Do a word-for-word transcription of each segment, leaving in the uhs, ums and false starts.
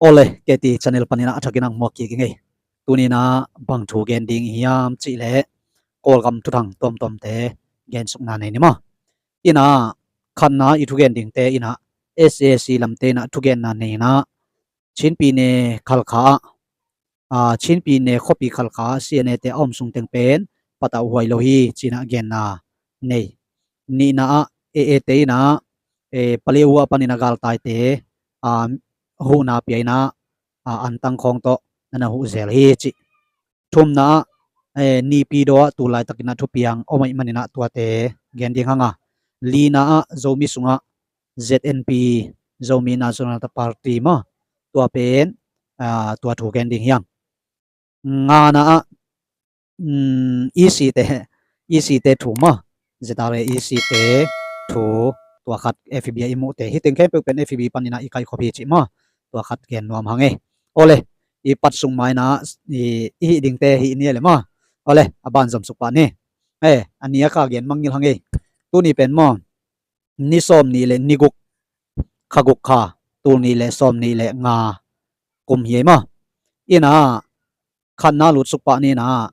Awle, K T channel panin ah a thakin ang muak kik i ngei. Tuninah bang thu gen ding i hiam cih leh Kawlgam thuthang tuamtuamte gensukna nei ni maw? Inah khatna i thugen dingte inah S A C lamte inah thugenna nei inah Chin pyine Khalkha ah, Chin pyine khuapi Khalkha ah C N A te a om sungteng pen patauhuai lo hi cinah genna nei. Nihna ah A A te inah Paletwa panin a galtaite huhna pia inah antang khawng tawh na na huh zel hi cih. Thumna ah Naypyidaw ah tu laitakin ah thupiang om ahih manin ah tuate gen ding hang a, lina ah Zomi sungah Z N P, Zomi National Party maw, tua pen tua thu gen ding hi hang. Ngana ah E C te, E C te thu maw, Z R A E C te thu, tua khat F B I i muhte hi teng khempeuh pen F B I panin ah i kaikhop hi cih maw, tua khat gen nuam hang ei. Awle, i pat sung mai inah i hih dingte hih ni le maw? Awle, a ban zom suk pah ni. A ni a ka gen mangngilh hang ei. Tuni pen maw, ni sawm nih le ni guk, kha guk kha, tul nih le sawm nih le nga kum hi ei maw? Inah khatna lutsuk pah ni inah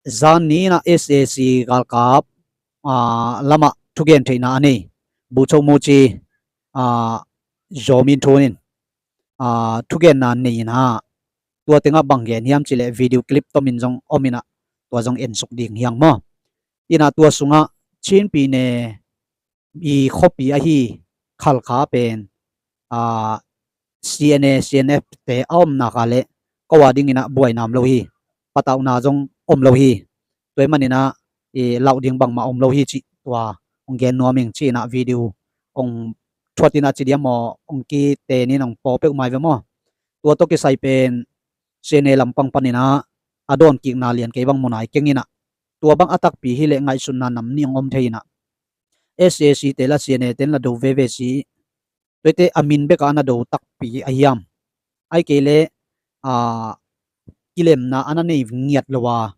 zan ni inah S A C galkap lamah thugen theihna a nei Bogyoke Mukyi Zaw Min Tho in thugenna nei inah tua tengah bang gen hiam cih leh video clip tomin zong om inah tua zong ensuk ding hi hang maw? Inah tua sungah Chin pyine i khuapi ahi Khalkha pen C N A, C N F te a omna kha leh ko a dingin ah buaina om lo hi, patauhna zong om lo hi. Tua ahih manin ah lauh ding bangmah om lo hi cih tua hong gen nuam ing ci inah video hong thuat inah ci diam maw, hong kitenin hong paw peuhmah hi ve maw? Tua tawh kisai pen C N A lampang panin ah a dawnkikna lian kei bang mu nai keng inah tua bang a takpi hi leh ngaihsutna nam nih hong om thei inah S A C te la C N A te la do veve si. Tuate a min bekah a na do takpi a hiam? Ahih kei leh kilemna a na nei ngiat lo a,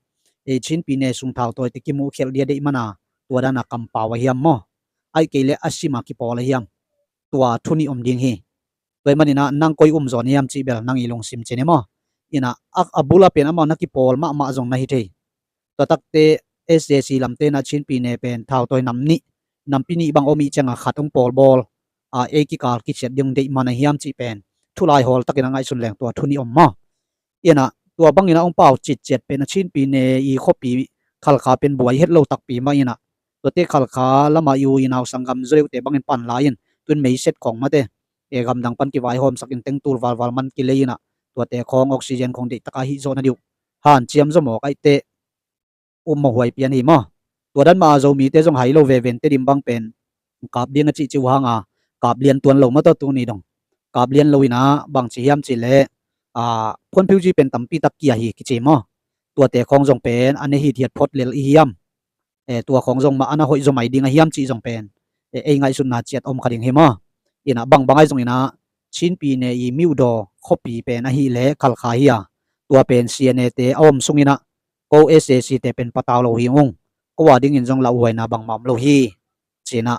Chin pyine sung thautawite kimuhkhialh ding a deih mana tua dana kampau a hiam maw? Ahih kei leh a sima kipawl a hiam? Tua thu nih om ding hi. Tua ahih manin ah nang koi um zaw na hiam cih bel nang i lungsim ci ni maw? Inah a bul a pen amau na kipawl mahmah zong na hi thei. Tua takte S A C lamte inah Chin pyine pen thautawi nam nih, nampi nih bang om ih ciangah khat hong pawlbawl a, ei kikal kiciat ding deih man a hiam cih pen thulai hawl takin a ngaihsun leng tua thu nih om maw? Inah tua bangin a hong pau citciat pen a Chin pyine i khuapi Khalkha pen buai het lo takpi mah inah tuate Khalkha lamah i u i nau sanggam zaw deuhte bangin pan lai in tun meiset khawng mate gamdang pan kivaihawmsak in teng tul valval man kilei inah tuate khawng oxygen khawng deih taka hih zawh na diuh hanciam zaw mawk aihte um mawhhuai pian hi maw? Tua dan mah a Zomite zong hai lo veve in Tedim bang pen kap ding a cihcih uh hanga kap lian tuan lo maw? Tua tuni dong kap lian lo inah bangci hiam cih leh phuanphiuci pen tampi tak kia hi kici maw? Tuate khawng zong pen a ne hithiat phot lel i hiam? Tua khawng zong mah a na hoih zaw mai ding a hiam cih zong pen ei ngaihsutna ciat om kha ding hi maw? Inah bangbang ahi zong inah Chin pyine i Myodaw khuapi pen ahih leh Khalkha hi a, tua pen C N A te a om sung inah ko S A C te pen patau lo hi ung, ko a dingin zong lauhuaina bangmah om lo hi ci inah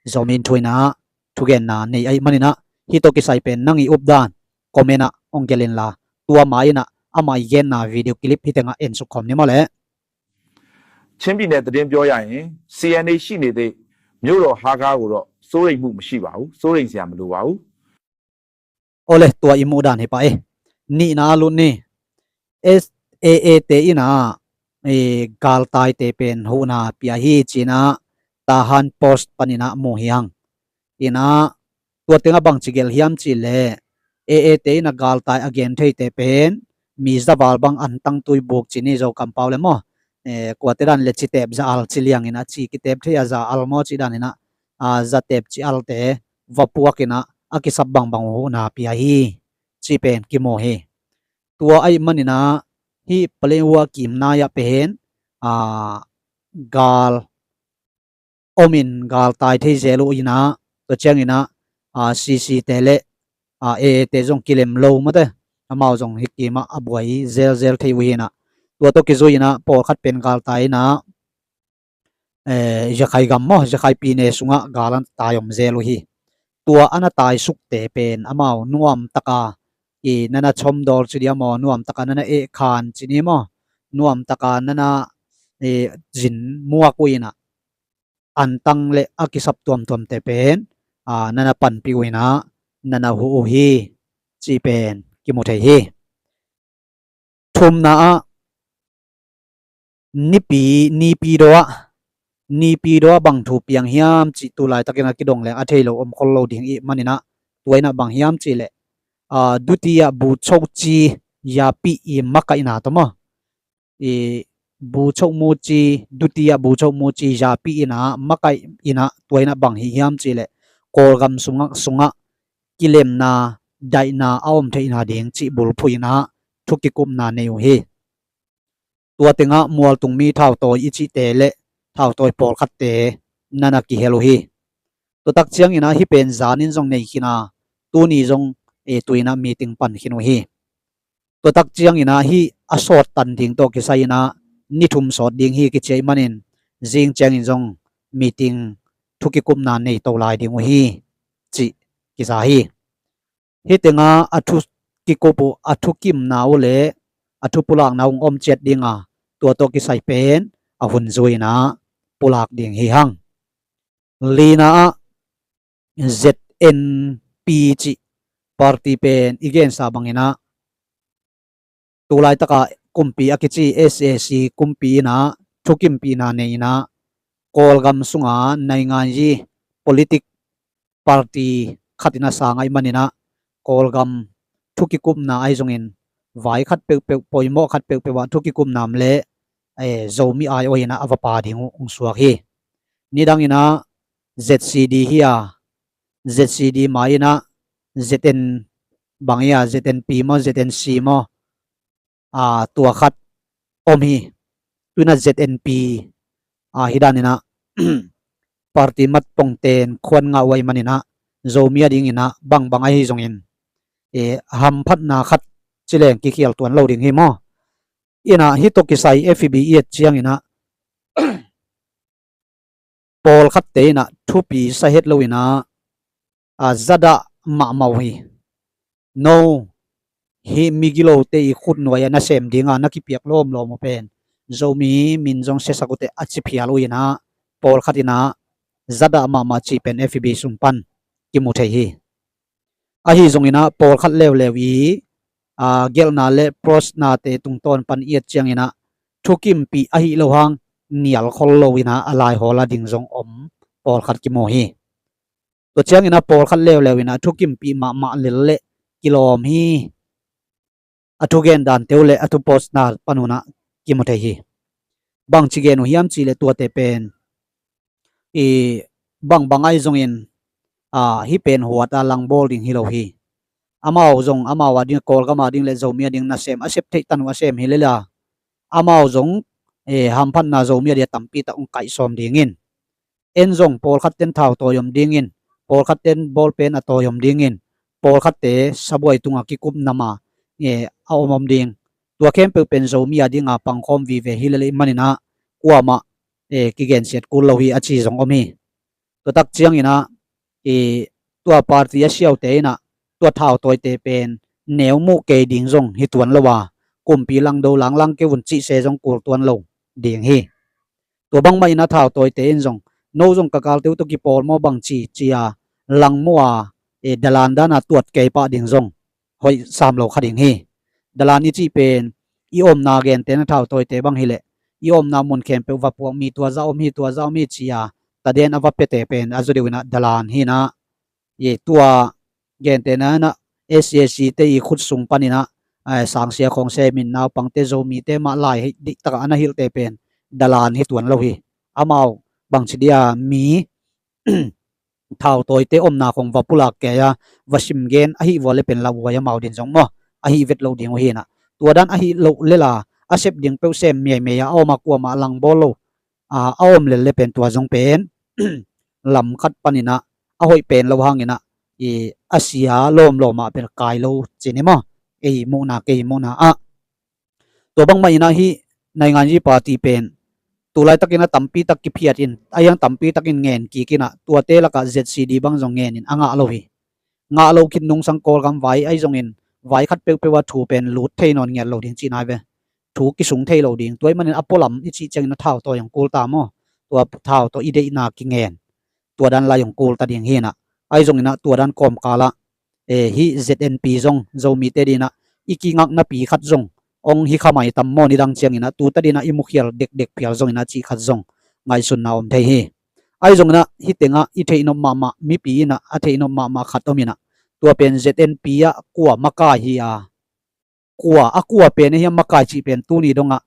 Zaw Min Tho inah thugenna nei ahih manin ah hih tawh kisai pen nang i updan comment ah hong gelh inla tua ma inah amah i genna video clip hih tengah ensuk khawm ni maw leh. ချင်းပြည်နယ်သတင်းပြောရရင် စီအန်အေ ရှိနေသည့်မြို့တော်ဟားခါးကိုတော့စိုးရိမ်မှုမရှိပါဘူး။ စိုးရိမ်စရာမလိုပါဘူး။ Awle, tua i muhdan hi pah e. Nihna a lut ni. S A A te inah galtaite pen huhna pia hi ci inah Tahan Post panin ah mu hi hang. Inah tua tengah bangci gelh hiam cih leh A A te inah galtai a gen theite pen mi zaval bang antang tui buk ci ni Zo kampau le maw? Kuate dan le citep za al ci liang inah ci kitep thei a za al maw ci dan inah zatep ci alte va puak inah a kisap bangbang uh huhna pia hi cih pen kimu hi. Tua ahih manin ah hih Paletwa kim nai ah pen gal omin galtai thei zel uh inah tua ciang inah C C te le A A te zong kilem lo mate, amau zong hih kimah a buai zelzel thei uh hi inah tua tawh kizui inah pawlkhat pen galtai inah Yakhai gam maw, Yakhai pyine sungah gal an tai om zel uh hi. tua a na taisukte pen amau nuamtaka i nana chomdawl ci dia maw, nuamtaka nana ehkhan ci ni maw, nuamtaka nana, eh, zin muak uh inah antang le a kisap tuamtuamte pen, a, nana panpih uh inah nana huh uh hi, cih pen kimu thei hi. Thumna ah nipi, nipi daw ah, nipi daw ah bang thu piang hiam cih tu laitakin a kidong leng a thei lo om khol lo ding ih maninah, tua inah bang hiam cih leh, a, duti ah buchok ci yapi i makaihna tawh maw, i buchok muci, duti ah buchok muci yapi inah makaih inah tua inah bang hi hiam cih leh Kawlgam sungah, sungah kilemna, daihna a om theihna ding cih bulphuh inah thu kikupna nei uh hi. Tua tengah mualtung mi thautawi i cihte le thautawi pawlkhatte nana kihel uh hi. Tuatak cianginah hih pen zanin zong nei khin a, tuni zong, e, tu inah meeting pan khin uh hi. Tuatak cianginah hih a sawt tan ding tawh kisai inah ni thum sawt ding hi kici ahih manin zing ciangin zong meeting thu kikupna nei to lai ding uh hi, cih kiza hi. Hih tengah a thu kikup uh, a thu kimna uh le a thu pulakna uh hong om ciat ding a, tua tawh kisai pen a hun zui inah pulak ding hi hang. Lina ah Z N P cih party pen i gensa banginah tu laitaka kumpi a kici S A C kumpi inah thukimpihna nei inah Kawlgam sunga nainganyi politik party khat inah sang ahih maninah Kawlgam thu kikupna ahi zongin vai khat peuhpeuh, poimawh khat peuhpeuh ah thu kikupna om le, eh, Zomi aiawh inah a va pha ding uh hong suak hi. Nidanginah Z C D hi a, Z C D mai inah Z N bang hi a, Z N P maw, Z N C maw, a, tua khat om hi. Tu inah Z N P, a, hih daninah party mat pongten khuan ngah uh ahih maninah Zomi a dinginah bangbang ahi zongin, e, hamphatna khat cileng kikhial tuan lo ding hi maw. Inah hih tawh kisai F B i et cianginah pawlkhatte inah thupi sa het lo inah, a, zadah mahmah uh hi. No, hih migilote i khutnuai ah nasem dinga na kipiak lawmlawm uh pen Zomi min zong siasak uhte a ci phial uh inah pawlkhat inah zadah mahmah cih pen F B sung pan kimu thei hi. Ahi zonginah pawlkhat leuleu i, a, gelhna le postnate tungtawn pan i et cianginah thukimpih ahi lo hang nial khol lo inah a laihawl a ding zong om pawlkhat kimu hi. Tua cianginah pawlkhat leuleu inah thukimpih mahmah lel le kilawm hi. A thugen dante uh le a thu postna pan unah kimu thei hi. Bangci gen uh hiam cih le tuate pen i bangbang ahi zongin, a, hih pen huat a langbawl ding hi lo hi. Amau zong amau a ding, Kawlgam a ding le Zomi a ding nasem a sep theih tan uh a sem hi lela amau zong, e, hamphatna Zomi a dia tampi tak hong kaihsawm dingin, en zong pawlkhat ten thautawi om dingin, pawlkhat ten bawlpen a tawi om dingin, pawlkhatte sabuai tunga kikup nama, e, a om om ding. Tua khempeuh pen Zomi a dinga pangkhawm vive hi lel ahih maninah kuamah, e, kigensiat kul lo hi a ci zong om hi. Tuatak cianginah, e, tua party a siaute inah tua thautawite pen neu muh kei ding zong hi tuan lo a, kumpi langdo langlang kei un cihse zong kul tuan lo ding hi. Tua bangmah inah thautawite in zong, no zong ka galte uh tawh kipawl maw bangci, ci-a langmuh a, e, dalan dana tuat kei pah ding zong hoih sam lo kha ding hi. Dalan i cih pen i omna gentehna thautawite bang hileh i omna mun khempeuh va puak, mi tua zah om hi, tua zah om hi, ci-a taden a va piate pen a zaw deuh inah dalan hi inah, i tua gentehna inah S A C te i khut sung paninah, eh, sangsia khawng semin naupangte Zomite mah lai hi dih takah a na hilhte pen dalan hi tuan lo hi. Amau bangci dia mi thautawite omna khawng va pulak kei a, va simgen ahi vua le pen lauhuai amau din zong maw, ahi vet lo ding uh hi inah. Tua dan ahi loh lela a sep ding peuh sem miaimei a, a om a kuamah langbawl lo, a, a om lel le pen tua zong pen lam khat paninah a hoih pen lo hanginah i a sia lawmlawmah pen kai lo ci ni maw, ei muhna, kei muhna ah. Tua bangmah inah hih nainganyi party pen tu laitakin a tampi tak kiphiat in, a hiang tampi takin ngen kik in ah, tuate lakah Z C D bang zong ngen in a ngah lo hi. Ngah lo khit nungsang Kawlgam vai ahi zongin vai khat peuhpeuh ah thu pen lut thei nawn ngiat lo ding cihna hi ve. Thu kisung thei lo ding. Tua ahih manin a pualam i cih ciangin a thau tawh hong kul ta maw? Tua thau tawh i deihna kingen, tua dan lai hong kul ta ding hi in ah. Ahi zongin ah tua dan kawmkal ah, eh, hih Z N P zong Zomite ading in ah i kingaknapi khat zong hong hi kha mai tam maw? Nidang ciangin ah tuta ading in ah i mukhial dekdek phial zongin ah cih khat zong ngaihsunna om thei hi. Ahi zongin ah hih tengah i theih nop mahmah, mipi in ah a theih nop mahmah khat om in ah, tua pen Z N P ah kua makai hi a, kua, a kua pen ahi hiam makai cih pen tuni dongah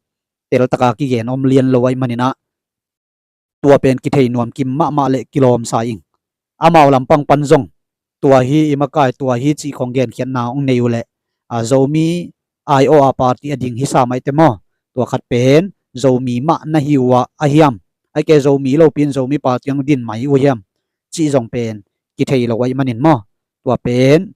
teltaka kigen om lian lo ahih manin ah, tua pen kithei nuam kim mahmah le kilawm sa ing. Amau lampang pan zong tua hi i makai, tua hi cih khong genkhiatna hong nei uh leh, a, Zomi aiawh a party a ding hi sa mai te maw? Tua khat pen Zomi mah na hi uh a hiam, ahih kei leh Zomi lopi in Zomi party hong din mai uh hiam cih zong pen kithei lo ahih manin maw? Tua pen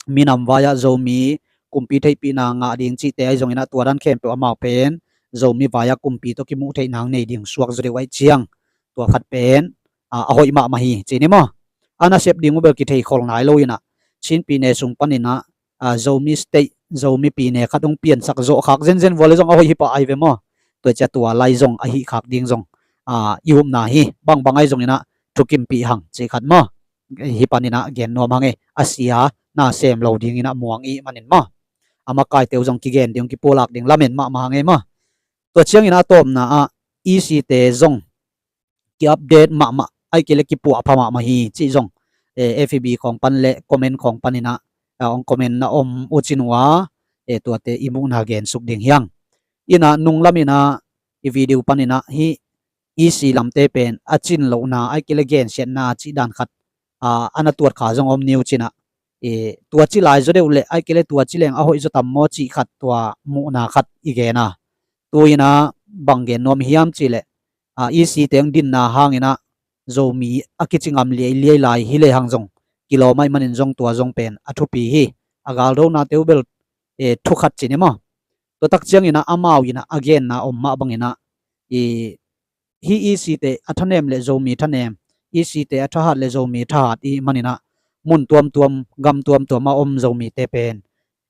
minam vai-ah Zomi kumpi theihpihna ngah ding cihte ahi zongin ah tua dan khempeuh amau pen Zomi vai-ah kumpi tawh kimuh theihna hong nei ding suak zaw deuh ahih ciang, tua khat pen, a, a hoih mahmah hi ci ni maw? A nasep ding uh bel kithei khol nai lo in ah, Chin pyine sung panin ah, a, Zomi state, Zomi pyine khat hong piansak zawh khak zenzen vua le zong a hoih hi pah ahi ve maw? Tua ciang tua lai zong a hih khak ding zong, a, i upna hi. Bangbang ahi zongin ah thukimpih hang cih khat maw? Hih panin ah gen nuam hang e, a sia na sem lo dingin ah muang i hih manin maw? A makaite uh zong kigen ding, kipulak ding lamen mahmah hang e maw? Tua ciangin ah a tawpna ah E C te zong ki-update mahmah, ahih kei leh kipuahpha mahmah hi cih zong, eh, F B khawng pan le comment khawng panin ah, ah, hong comment na om uh cin uh a, eh, tuate i muhna gensuk ding hi hang. In ah nunglam in ah i video panin ah hih E C lamte pen a cin lohna, ahih kei leh gensiatna cih dan khat, a, a na tuat kha zong om ni uh cin ah, eh, tua ci lai zaw deuh leh, ahih kei leh tua ci leng a hoih zaw tam maw cih khat, tua muhna khat i gen a. Tu in ah bang gen nuam hiam cih leh, a, E C te hong dinna hangin ah Zomi a kici ngam liailiai lai hi lehang zong kilawm ahih manin zong tua zong pen a thupi hi. A galdonate uh bel, eh, thu khat ci ni maw? Tua tak ciangin ah amau in ah a genna om mah bangin ah, i, hih E C te a thanem le Zomi thanem, E C te a thahat le Zomi thahat i hih manin ah mun tuamtuam, gam tuamtuam a om Zomite pen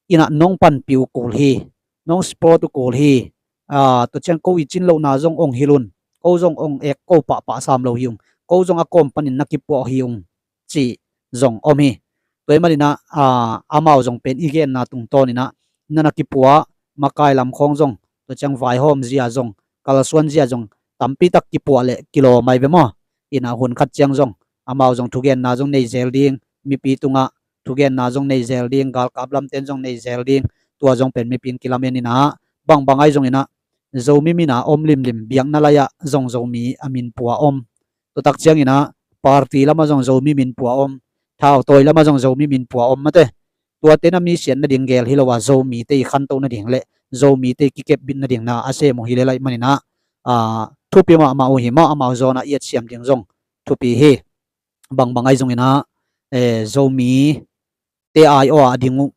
in ah nong panpih uh kul hi, nong support uh kul hi. Ah, tua ciang ko i cin lohna zong hong hilh un, ko zong hong ek ko pahpah sam lo hi ung, ko zong a kawm panin na kipuah hi ung cih zong om hi. Tua ahih manin ah, ah, amau zong pen i genna tungtawn in ah na na kipuah, makai lam khawng zong, tua ciang vaihawm zia zong, kalsuan zia zong tampi tak kipuah le kilawm ahi ve maw? In ah hun khat ciang zong amau zong thugenna zong nei zel ding, mipi tungah thugenna zong nei zel ding, galkap lamten zong nei zel ding, tua zong pen mipi in kilamen in ah, bangbang ahi zongin ah Zomi min a om limlim, biakna lai-ah zong Zomi a min pua om. Tua tak ciangin ah party lamah zong Zomi min pua om, thautawi lamah zong Zomi min pua om mate. Tuate na mi siat nading gel hi lo a, Zomite i khantoh nading le Zomite i kikepbit nading na a sem uh hi lel ahih manin ah, ah, thupi mahmah uh hi maw? Amau zawn ah i et siam ding zong thupi hi. Bangbang ahi zongin ah, eh, Zomite aiawh a ding uh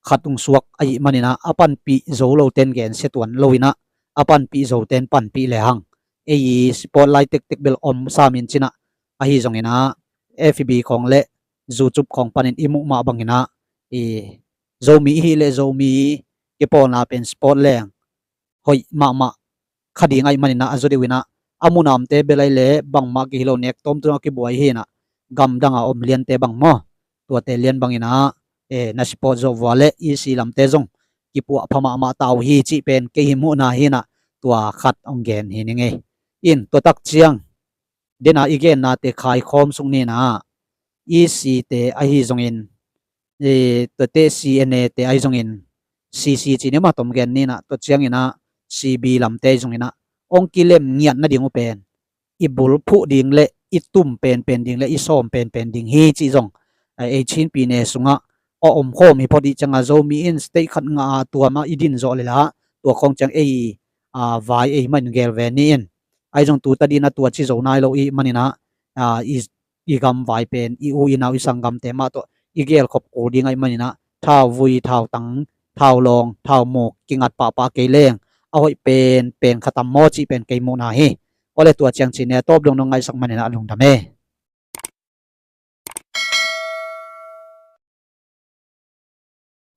khat hong suak ahih manin ah, a panpih zo loten gensia tuan lo in ah, a panpih zoten panpih lehang ei i support lai tektek bel om sam in cin ah, ahi zongin ah F B khawng le YouTube khawng panin i muh mah bangin ah, i Zomi i hih leh Zomi kipawlna pen support leng hoih mahmah kha ding ahih manin ah, a zaw deuh in ah a munamte bel ahi leh bangmah kihi lo, nek tawmtawm a kibuai hi in ah, gamdang a om liante bang maw? Tuate lian bangin ah, eh, na support zawh vua le E C lamte zong kipuahpha mahmah ta uh hi cih pen kei i muhna hi in ah, tua khat hong gen hi ning ei. In tua tak ciang den a i gennate khaikhawm suk ni in ah, E C te ahi zongin, eh, tuate C N A te ahi zongin, C C ci ni maw, tom gen ni in ah, tua ciangin ah C B lamte ahi zongin ah hong kilem ngiat nading uh pen i bulphuh ding le i tum penpen ding le i sawm penpen ding hi cih zong, eh, ei Chin pyine sungah a omkhawm hi phot. Ih ciangah Zomi in state khat ngah a tuam ah i din zawh leh lah, tua khawng ciang ei, ah, vai ei mah in gel ve ni in. Ahi zong tuta ding in ah tua ci zo nai lo i hih manin ah, ah, i, i gam vai pen i u i nau i sanggamte mah tawh i gelkhop kul ding ahih manin ah, thauvui, thautang, thaulawng, thaumuk kingat pahpah kei leng a hoih penpen kha tam maw cih pen kei muhna hi. Awle tua ciang ci ni a, tawp dong nong ngaihsak manin ah lungdam e.